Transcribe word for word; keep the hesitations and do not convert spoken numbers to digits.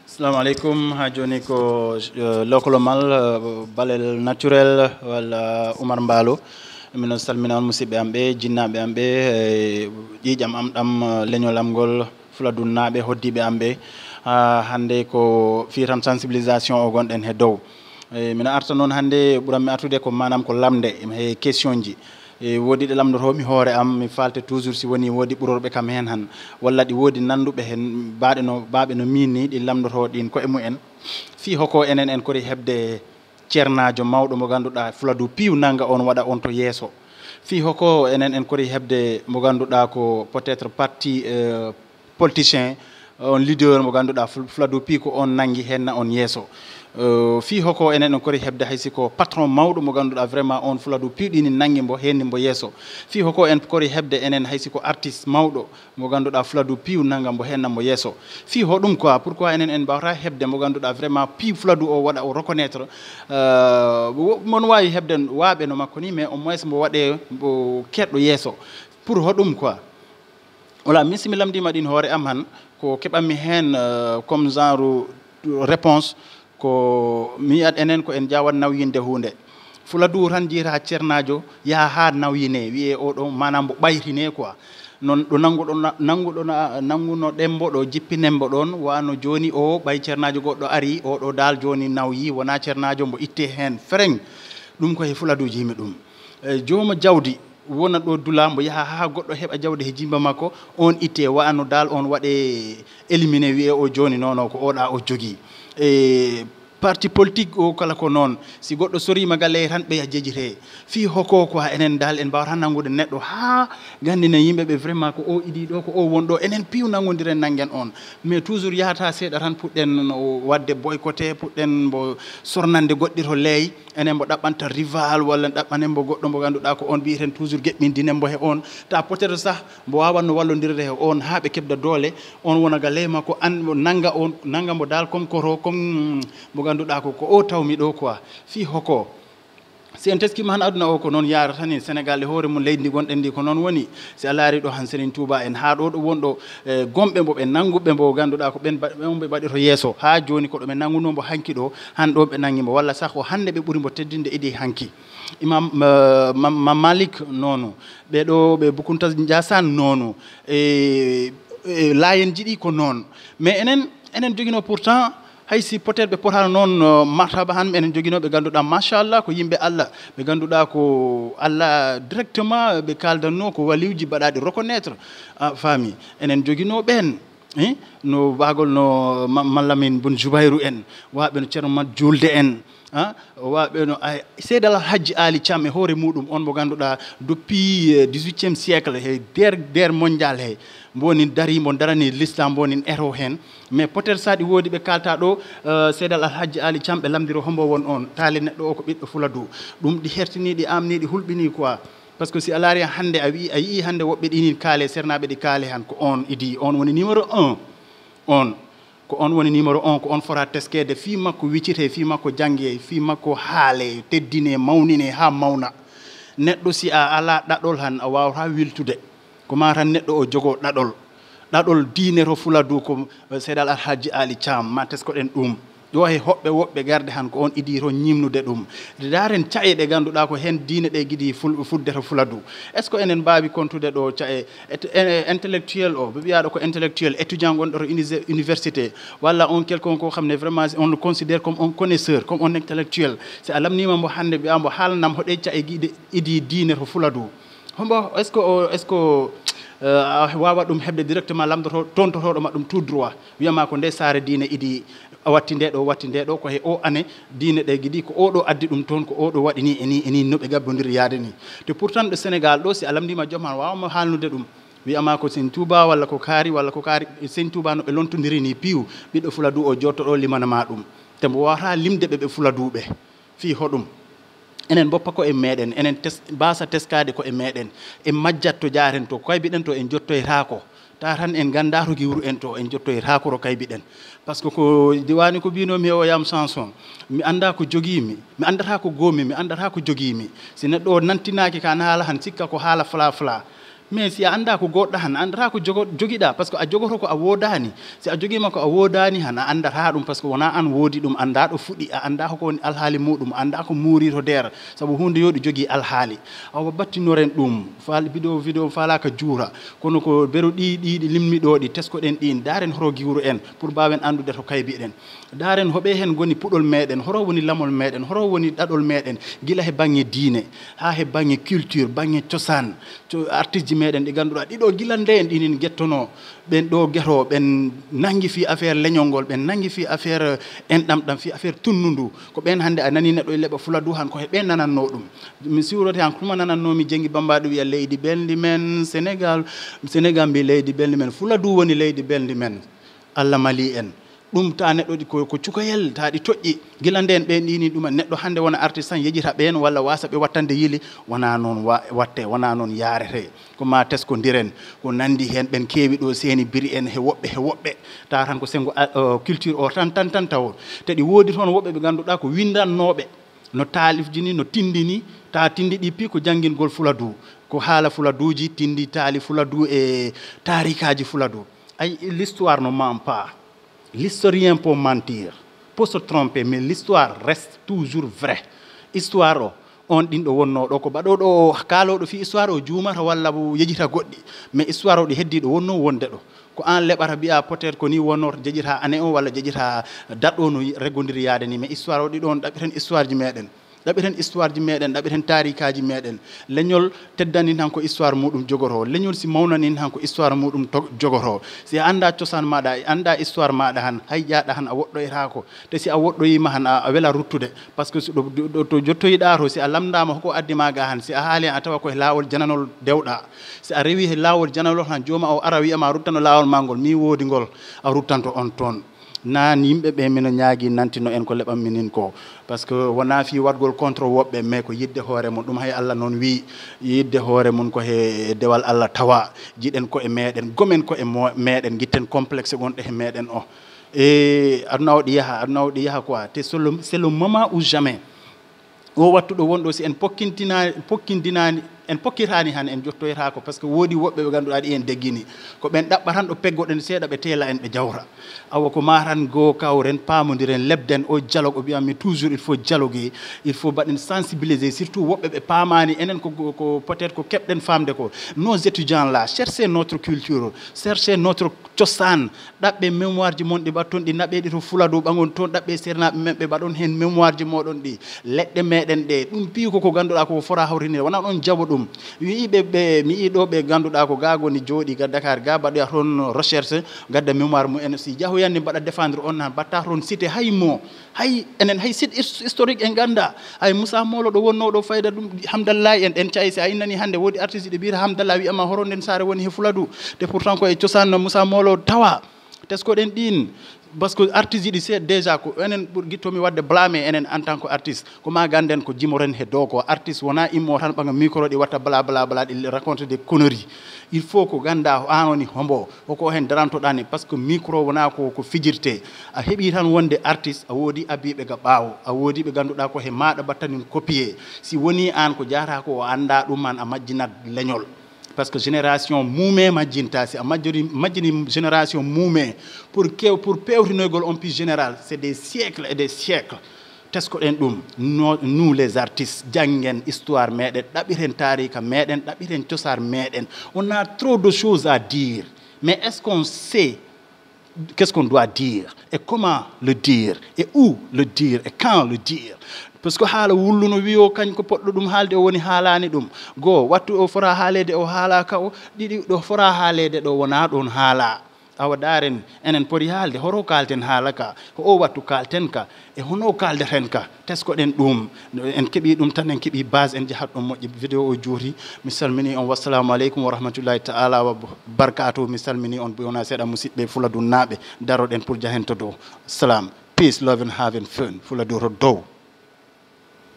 Assalamu aleykum. Ha joni ko, eh, lokolo mal, eh, balel naturel walla Umar Mbaalo. Mino salmina on musidɓe am ɓe, jinnaaɓe am ɓe, eh, ƴiiƴam am ɗam, eh, leñol am ngol, Fuladunnaaɓe, hoddiiɓe am ɓe. Ah, hannde ko fii tan sensibilisation o gonɗen he dow. Eh, mino arta noon hannde, ɓuranmi artude ko maanaam ko lamnde he questionji. E woodi ɗe lamndotoomi hoore am, mi faalte toujours si woni woodi ɓurorɓe kam heen han, walla ɗi woodi nannduɓe heen, baaɗe no, baaɓe no miin ni, ɗi lamndotoo ɗin koye mumen. Fii hoko enen en kori heɓde ceernaajo mawɗo mo ngannduɗaa Fuladu piiw nannga on, waɗa on to yeeso? Fii hoko enen en kori heɓde mo ngannduɗaa ko peut-être parti, euh, politicien, on leader mo ngannduɗaa Ful-, Fuladu piiw ko on nanngi heen na on yeeso? Euh, fii hoko enen en kori heɓde hay si ko patron mawɗo mo ngannduɗaa vraiment on Fuladu piiw ɗini nanngi mbo heen ni mbo yeeso? Fii hoko en kori heɓde enen hay si ko artiste mawɗo mo ngannduɗaa Fuladu piiw nannga mbo heen na mbo yeeso? Fii hoɗum quoi, pourquoi enen en mbaawata heɓde mo ngannduɗaa vraiment piiw Fuladu o waɗa o reconnaître, euh, wo-, mon waawi heɓde waaɓe no makko ni, mais au moins mbo waɗee mbo keɗɗo yeeso? Pour hoɗum quoi? Voilà, min si mi lamndiima ɗin hoore am han, ko keɓanmi heen, euh, comme genre réponse, ko mi yiyat enen ko en jaawat nawyinde huunde. Fuladu tan jiyata ceernaajo, yaha haa nawyinee, wiyee oo ɗoo, maanaam mbo ɓaytinee quoi. Noon ɗo nannguɗo na-, nannguɗo na-, nannguno ɗen mbo ɗo, jippinen mbo ɗoon, wano jooni o, ɓay ceernaajo goɗɗo ari, oo ɗoo daal jooni nawyi, wonaa ceernaajo, mbo ittee heen, fereŋ. Ɗum ko he Fuladuuji yimɓe ɗum. E, jooma jawdi, wona ɗo dula, mbo yaha haa goɗɗo heɓa jawdi he jimba makko, on itte, wano dal on waɗe éliminé, wiye o jooni nono ko oɗa o jogii. E parti politique o kala ko noon, si goɗɗo soriima galle tan ɓeya jejjitee. Fii hoko ko enen dal en mbawata nanngude neɗɗo haa nganndinen yimɓe ɓe vraiment ko o idi ɗo, ko o won ɗo, enen piiw nanngondiren nanngen on. Mais toujours yahata seeɗa tan puɗɗen no waɗde boycotté, puɗɗen mbo sornande goɗɗi to leey. Enen mbo ɗaɓɓanta rival walla ɗaɓɓanen mbo goɗɗo mbo ngannduɗaa ko on mbiyeten toujours geɓɓindinen mbo he on. Ta peut-être sah mbo waawanno wallondirde he on haa ɓe keɓda doole, on wona ga ley makko, an, nannga on, nannga mbo dal comme koto, comme mbo ngannduɗaa ko, ko o tawmi ɗo quoi. Fii hoko? Si en teskiima han aduna o ko noon yaarata ni, Sénégal e hoore mum leydi ndi gonɗen ndi ko noon woni. Si a laari ɗo han Serigne Touba en haa ɗo, ɗo wonɗo, eh, gomɓe mbo ɓe nannguɓe mbo ngannduɗaa ko ɓen ba-, ɓen ɓe mbaɗoto yeeso. Haa jooni ko ɗo ɓe nanngunoo mbo hanki ɗo, han ɗo ɓe nanngi mbo. Walla sah ko hannde ɓe ɓuri mbo teddinde idi hanki. Imam, eh, Mam-, Mam Malik noonu. Ɓe ɗo ɓe Bukunta Njaasaan noonu. E, e laayenji ɗi ko noon. Mais enen, enen joginoo pourtant, hay si peut-être ɓe potaano noon, no martaba han, enen joginoo ɓe ngannduɗaa, machallah, ko yimɓe Allah, ɓe ngannduɗaa ko Allah directement ɓe kaaldanno, ko waliwji mbaɗaaɗi reconnaître, a faami. Enen joginoo ɓeen, eh, no bagol no Ma-, Mallamin Bun Jubayru en, waaɓe no Ceerno Mat Juulde en, ah, waaɓe no, ay, Seydi Al Hajji Ali Thiam e hoore muɗum, on mo ngannduɗaa depuis, eh, dix-huitième siècle, he der, der mondial he, mbo woni dari, mbo darani l'islam, mbo woni ero heen. Mais peut-être so ɗi woodi ɓe kaalta ɗo, eh, Seydi Al Hajji Ali Thiam, ɓe lamndiro hombo won on, taali neɗɗo o ko ɓiɗɗo Fuladu. Ɗum ɗi hertini, ɗi amni, ɗi hulɓini quoi. Parce que si a laari hannde, a wi'i, a yi'i hannde woɓɓe ɗi nin kaale, sernaaɓe ɗi kaale han, ko on idi, on woni numéro un. On, ko on woni numéro un, ko on fota teskeede, fii makko wiccitee, fii makko janngee, fii makko haalee, teddinee, mawninee haa mawna. Neɗɗo si a alaa ɗaɗol han, a waawataa wiltude. Ko maa tan neɗɗo o jogoo ɗaɗol. Ɗaɗol diine to Fuladu ko, eh, Seydi Al Hajji Ali Thiam, ma teskoɗen ɗum. Ɗo he hoɓɓe woɓɓe garde han ko on idi to ñimnude ɗum. Ndaaren ca'e ɗe ngannduɗaa ko heen diine ɗe giɗi ful-, fudde to Fuladu. Est-ce que enen mbaawi kontude ɗo ca'e et-, e-, intellectuel o, ɓe mbiyaɗo ko intellectuel, étudiant gonɗo to unise-, université, walla on quelqu'un ko xam ne vraiment on le considère comme un connaisseur, comme un intellectuel. Si a lamniima mbo hannde, mbiya mbo haalnam hoɗe ca'e giɗe idi diine to Fuladu. Hombo, est-ce que o, est-ce que, euh, a waawa ɗum heɓde directement lamdoto, tontotooɗo ma ɗum tout droit? Wiyama ko nde saare diine idi, a watti nde ɗo, watti nde ɗo, ko he o ane diine ɗe gidi, ko o ɗo addi ɗum toon, ko o ɗo waɗi ni, e ni, e ni, no ɓe gabbondiri yaade ni. Te pourtant ɗo Sénégal ɗo, si a lamndima joom han, waawama haalnude ɗum. Wiyama ko Sëñ Tuuba walla ko kaari, walla ko kaari, Sëñ Tuuba no ɓe lontondiri ni piiw, ɓiɗɗo Fuladu o jotto ɗo limanama ɗum. Te mbo wawata limde ɓe, ɓe Fuladuɓe. Fii hoɗum? Enen mboppa ko e meɗen, enen tes-, mbasa teskaade ko e meɗen. En majjat to jaaren to, ko kay mbiɗen to en jottoytaako. Ta tan en ngannda to giwru en to, en jottoytaako to kay mbiɗen. Parce que ko diwaani ko mbinomi o yam chanson. Mi annda ko jogiimi, mi anndata ko goomi, mi anndata ko jogiimi. Si neɗɗo o nantinaaki ka haala han sikka ko haala fla fla. Mais si a anndaa ko goɗɗo han, a anndataa ko jogo-, jogiɗaa, parce que a jogoto ko a woodaani. Si a jogiima ko a woodaani han, a anndataa ɗum, parce que wonaa aan woodi ɗum, anndaa ɗo fuɗi, a anndaa ko woni alhaali muuɗum, a anndaa ko muuri to nder, sabu huunde yo ɗi jogii alhaali. Awa battinoren ɗum, faal-, vidéo, vidéo faalaaka juura, kono ko beru ɗi, ɗi, ɗi limmi ɗo, ɗi teskoɗen ɗin, ndaaren horo giwru en, pour mbaawen anndude to kaybiɗen. Ndaaren hoɓe heen ngoni puɗol meɗen, horo woni lamol meɗen, horo woni ɗaɗol meɗen, gila he baŋŋe diine, haa he baŋŋe culture, baŋŋe cosaan. Co-, artiste ji meɗen ɗi ngannduɗaa ɗiɗo gila ndeen ɗinin gettono, ɓen ɗo geto, ɓen nanngi fii affaire leñol ngol, ɓen nanngi fii affaire enɗam ɗam, fii affaire tunnundu. Ko ɓen hannde a nani neɗɗo e leɓa Fuladu han, ko he ɓen nanannoo ɗum. Mi siwrote han, kuma nanannoo mi Jengi Bambaɗo wiya leydi belndi men, Sénégal, Sénégal mbi leydi belndi men, Fuladu woni leydi belndi men. Allah mali en. Ɗum ta neɗɗo ɗi ko, ko cukoyel, ta ɗi toƴƴi. Gila ndeen ɓe ndini ɗum, neɗɗo hannde wona artiste tan yejita ɓeen walla wasa ɓe wattande yili, wona noon wa-, watte, wona noon yaarete. Ko ma teskondiren, ko nanndi heen ɓen keewi ɗo seeni biri en he woɓɓe, he woɓɓe. Ta tan ko senngo a-, o, culture o tan, tan, tan tawo. Te ɗi woodi toon woɓɓe ɓe ngannduɗaa ko winndannooɓe, no taalifji ni, no tinndi ni, ta tinndi ɗi pi ko janngingol Fuladu, ko haala Fuladuuji, tinndi taali Fuladu e taarikaaji Fuladu. Ay, l'histoire ne ment pas. L'historien peut mentir, peut se tromper, mais l'histoire reste toujours vraie. Histoire o, on ɗin ɗo wonnoo ɗo, ko baɗooɗo o, kaalooɗo fii histoire o juumata walla o yejita goɗɗi. Mais histoire o ɗi heddii ɗo wonnoo wonde ɗo. Ko aan leɓata mbiyaa peut-être ko ni wonnoo jeƴita année o walla jeƴita date o no regondiri yaade ni. Mais histoire o ɗi ɗon ɗaɓɓiten histoire ji meɗen. Ɗaɓɓiten histoire ji meɗen, ɗaɓɓiten taarikaaji meɗen. Leñol teddani tan ko histoire muɗum jogoto. Leñol si mawnani tan ko histoire muɗum to-, jogoto. Si a anndaa cosaan maaɗa, a anndaa histoire maaɗa han, hay ƴaaɗa han a woɗɗoytaako. Te si a woɗɗoyiima han, a, a wela ruttude. Parce que so ɗo, ɗo, ɗo to jottoyiɗaa to, si a lamndaama hoko addi ma ga han, si a haali a tawa ko he laawol jananol dewɗaa. Si a rewi he laawol jananol han, jooma o ara wiya ma ruttano laawol ma ngol, mi woodi ngol, a ruttanto on toon. Naan yimɓe ɓe mino ñaagi nantino en ko leɓan minin ko. Parce que wonaa fii waɗgol contre woɓɓe, mais ko yiɗde hoore mum. Ɗum hay Allah noon wii, yiɗde hoore mum ko he dewal Allah tawa. Jiɗen ko e meɗen, gomen ko e mo-, meɗen, gitten complexe gonɗe he meɗen o. E aduna o ɗi yaha, aduna o ɗi yaha quoi. Te c'est le, c'est le moment ou jamais. O wattu ɗo wonɗo, si en pokkintina-, pokkindinaani, en pokkitaani han, en jottoytaako, parce que woodi woɓɓe ɓe ngannduɗaa ɗi en deggini. Ko ɓen ɗaɓɓa tan ɗo peggoɗen seeɗa, ɓe teela en, ɓe jawra. Awa ko ma tan goo kawren, paamondiren, lebden o dialogue, o mbiyanmi toujours il faut dialoguer, il faut mbaɗen sensibiliser, surtout woɓɓe ɓe paamaani enen ko, ko, ko peut-être ko keɓɗen faamde ko. Nos étudiants là, cherchez notre culture, cherchez notre cosaan, ɗaɓɓe mémoire ji mon ɗi mbaɗton ɗi, naɓe ɗi to Fuladu ɓaŋon toon, ɗaɓɓe seernaaɓe men ɓe mbaɗon heen mémoire ji moɗon ɗi. Leɗɗe meɗen ɗe, ɗum piyi ko ko ngannduɗaa ko fota hawrinirde, wona ɗon jaɓo ɗum. Wiyi ɓe, ɓe, mi yii ɗo ɓe ngannduɗaa ko ga ngoni jooɗi ga Dakar, ga mbaɗoya toon recherche, gadda mémoire mum en, si jahoyanni mbaɗa défendre on, na mbatta toon cité hay mo. Hay enen, hay site his-, historique en ngannda. Hay Moussa Molo ɗo wonnoo ɗo fayda ɗum, Hamdallahi en, ɗen cayi, si a innani hannde woodi artiste ɗo mbiyata Hamdallahi, wiyama horo nden saare woni he Fuladu. Te pourtant ko e cosaan no Moussa Molo tawa. Teskoɗen ɗin, parce que artiste ji ɗi, c'est déjà ko enen ɓuri gittomi waɗde blâmer enen en tant que artiste. Ko ma ganden ko jimoren he dow ko, artiste wona immo tan ɓaŋa micro ɗi watta bla bla bla, ɗi raconte des conneries. Il faut ko ganda an woni hombo, hoko hen darantoɗani, parce que micro wona ko, ko fijirte. A heɓi tan wonde artiste, a woodi abiɓe ga ɓaawo, a woodi ɓe ganduɗa ko he maɗa battanin copier. Si woni an ko jahata ko o anda ɗum, an a majjinat leñol. Parce que génération muume majjinta, si a majjori-, majjini génération muume pour kew-, pour pewtinoygol on plus général, c'est des siècles et des siècles. Teskoɗen ɗum, no, nous les artistes, janngen histoire meɗen, ɗaɓɓiren taarika meɗen, ɗaɓɓiren cosaan meɗen. On a trop de choses à dire, mais est-ce qu'on sait qu'est-ce qu'on doit dire et comment le dire et où le dire et quand le dire? Parce que haala wulluno wiyo kañ ko poɗɗo ɗum haalde o woni haalani ɗum. Goo, wattu o fota haaleede o haalaka o, ɗiɗi ɗo fota haaleede ɗo wona ɗon haala. Awa daren, enen poti haalde, horo kalten haala ka, ko o wattu kalten ka, e hono kaldeten ka, teskoɗen ɗum. En keɓi ɗum tan, en keɓi base, en jahat ɗum moƴƴi. Vidéo o juuti, mi salmini on, wassalamu aleykum wa rahmatullahi ta'ala wa barkatuh. Mi salmini on, wona seeɗa musidɓe Fula Dunnaaɓe, daroɗen pour jahen to dow. Salam, peace, love and having fun. Fula Dunnaaɓe to dow.